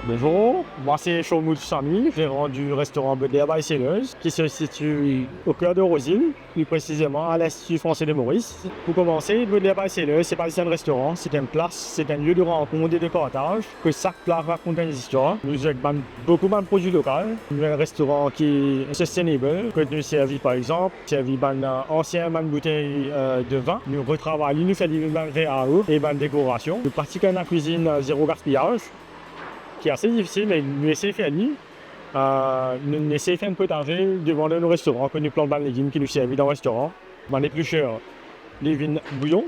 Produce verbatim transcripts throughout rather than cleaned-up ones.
Bonjour, moi c'est Chormoul Samy, gérant du restaurant Baudelaire by Sailors, qui se situe au cœur de Rose-Île, plus précisément à l'Institut français de Maurice. Pour commencer, Baudelaire by Sailors, c'est pas juste un restaurant, c'est une place, c'est un lieu de rencontre et de partage, que chaque pla rakont enn zistwar. Nou servi bann, boukou bann prodwi lokal. Nou enn restoran ki sustainable, kot nou servi, par exanp, servi bann, euh, ansien bann boutey, euh, de vin. Nou retravay li, nou fer li bann ver a eau e bann dekorasion. Nou pratik enn lakwizinn, euh, zero gaspiyaz, ki ase difisil, me nou esey fer li. Euh, nou, nou esey fer enn potaze devan nou restoran, kot nou plant bann legim ki nou servi dan restoran. Bann lepli ser, li vinn bouyon.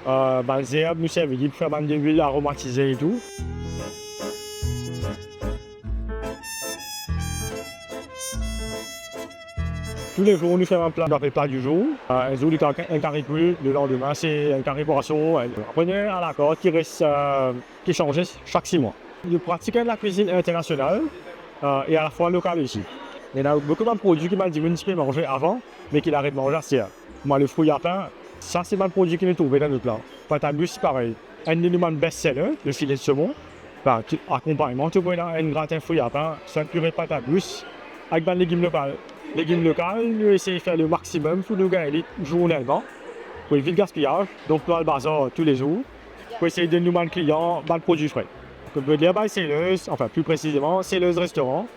Euh, bann zerb nou servi li pou fer bann delwil aromatize e tou. Toulezour nou fer enn pla, nou apel pla di zour. Euh, enn zour li kari, enn kari poul, lelandime se enn kari pwason. Apre nou ena lakart ki res, euh, ki sanze sak sis mwa. Nou pratik enn lakwizinn internasional, euh, e alafwa lokal osi. Ena boukou bann prodwi ki bann dimoun ti pe manze avan, me ki la res manze aster. Kouma le fri a pin, sa se bann prodwi ki nou trouve dan nou pla. Patat dous parey. Enn de nou bann best seller, le filet de saumon. Be, ti, akonpagnman, to pou ena enn gratin fri a pin, swa enn pire patat dous, avek bann legim lokal. Legim lokal, nou esey fer le maximum pou nou gagn li zournelman, pou evit gaspiyaz. Donk nou al bazar toulezour, pou esey donn nou bann klian bann prodwi fre. Baudelaire by Sailors, anfin, pli presizeman, Sailors Restaurant,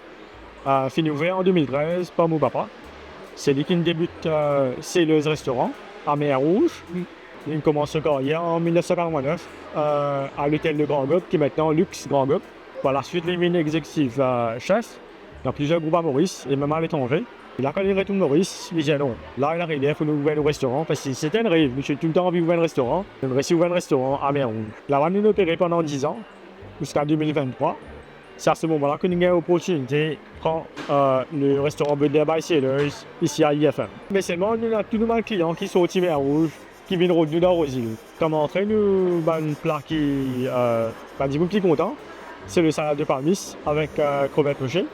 euh, finn ouver an de mil trez par mo papa. Se li ki debout, euh, Sailors Restaurant, a Mer Rouge. Li koumans so karyer an mil nef san katrevin-nef, euh, a lotel de Grand Gaube, ki mintnan Luxe Grand Gaube. Par laswit, li vinn executive, euh, chef dan plizier group a Moris e mem aletranze. E la, kan li retourn Moris, li dir, "Non, la, ena reler pou nou ouver nou restoran," parski se ti enn rev, nou ti toultan anvi ouver enn restoran. Nou resi ouver enn restoran a Mer Rouge. Laba, nou, nou opere pandan diz an, ziska de mil vinn-trwa. Se a se moman la ki nou gagn loportinite pran, euh, le restoran Baudelaire by Sailors isi a I F M. Me selman, nou ena tou nou bann klian ki sorti Mer Rouge, ki vinn rod nou dan Rose-Île. Kouma antre, nou bann pla ki, euh, bann dimoun pli kontan, se le salad de palmis avek, euh, krevèt poche,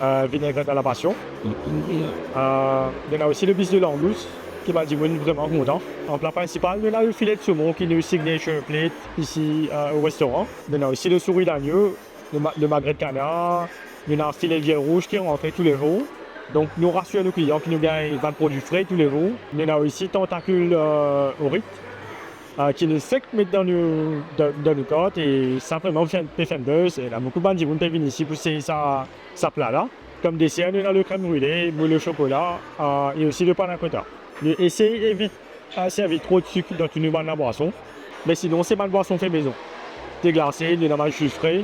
euh, vinaigrette à la passion. Euh, nou ena osi le bis de langous, ki bann dimoun vreman kontan. An pla prinsipal, nou ena le filet de saumon ki nou signature plate isi, euh, o restoran. Nou ena osi le souris d'agneau, le ma-, le magret de canard, nou ena file viel rouz ki rantre toulezour. Donk, nou rasir nou klian ki nou gagn bann prodwi fre toulezour. Nou ena osi tantakil, euh, orit, euh, ki nou fek met dan nou, dan, dan nou kart e sa vreman pe fer, pe fer enn buzz. E ena boukou bann dimoun pe vinn isi pou sey sa, sa pla la. Kom deser, nou ena le crème brûlée, moule au chocolat, euh, e osi le panna cotta. Nou esey evit a servi tro de sik dan tou nou bann labwason. Me sinon, se bann bwason fe mezon. Deglase, nou ena bann zi fre,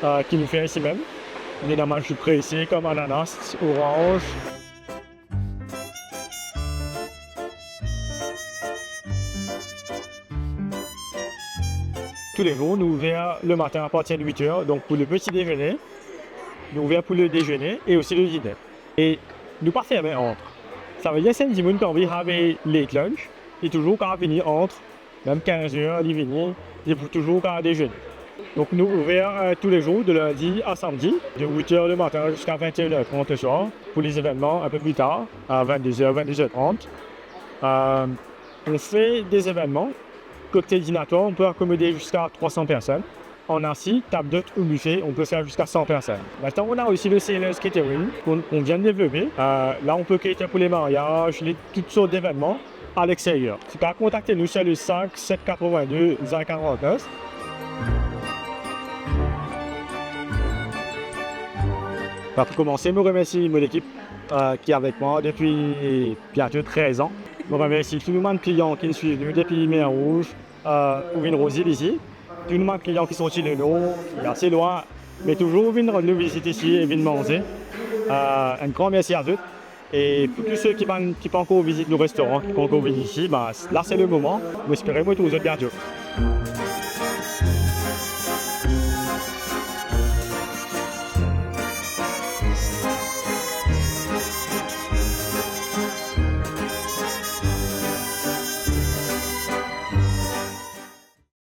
euh, ki nou fer isi mem. Nou ena bann zi prese kom ananas, oranz. Toulezour, nou ouver le matin a partir de wit er, donk pou le petit déjeuner, nou ouver pou le déjeuner e osi le diner. E nou pa ferme ant. Savedir si enn dimoun ki anvi have late lunch, li touzour kapav vini ant, mem kinz er, li vini, li pou touzour kapav dezene. Donk nou ouver, euh, toulezour de lindi a samdi, de wit er le matin ziska vinte et une heures trente le soir, pou lezevennman enn pe pli tar, a vennde er, vennde er trant. Euh, on fait des événements. Cocktail dînatoire, on peut accommoder jusqu'à trois cents personnes. En assis, table d'hôte ou buffet, on peut faire jusqu'à cent personnes. Maintenant, on a aussi le Sailors Catering qu'on, qu'on vient de développer. Euh, là, on peut cater pour les mariages, les, toutes sortes d'événements à l'extérieur. Tu peux contacter nous sur le cinq sept quatre-vingt-deux vingt quarante-neuf. Pou komanse, mo remersi mo lekip, euh, ki avek mwa depi biento trez an. Mo remersi tou bann klian ki swiv nou depi Mer Rouge, euh, pou vinn Rose-Île isi. Tou bann klian ki sorti le nor, ki ase lwin, me touzour vinn rann nou vizit isi e vinn manze. Euh, enn gran mersi a zot. E pou tou seki pa, ki pa ankor vizit nou restoran, ki pa ankor vinn isi, ba, la se le moman. Mo espere mo trouv zot biento.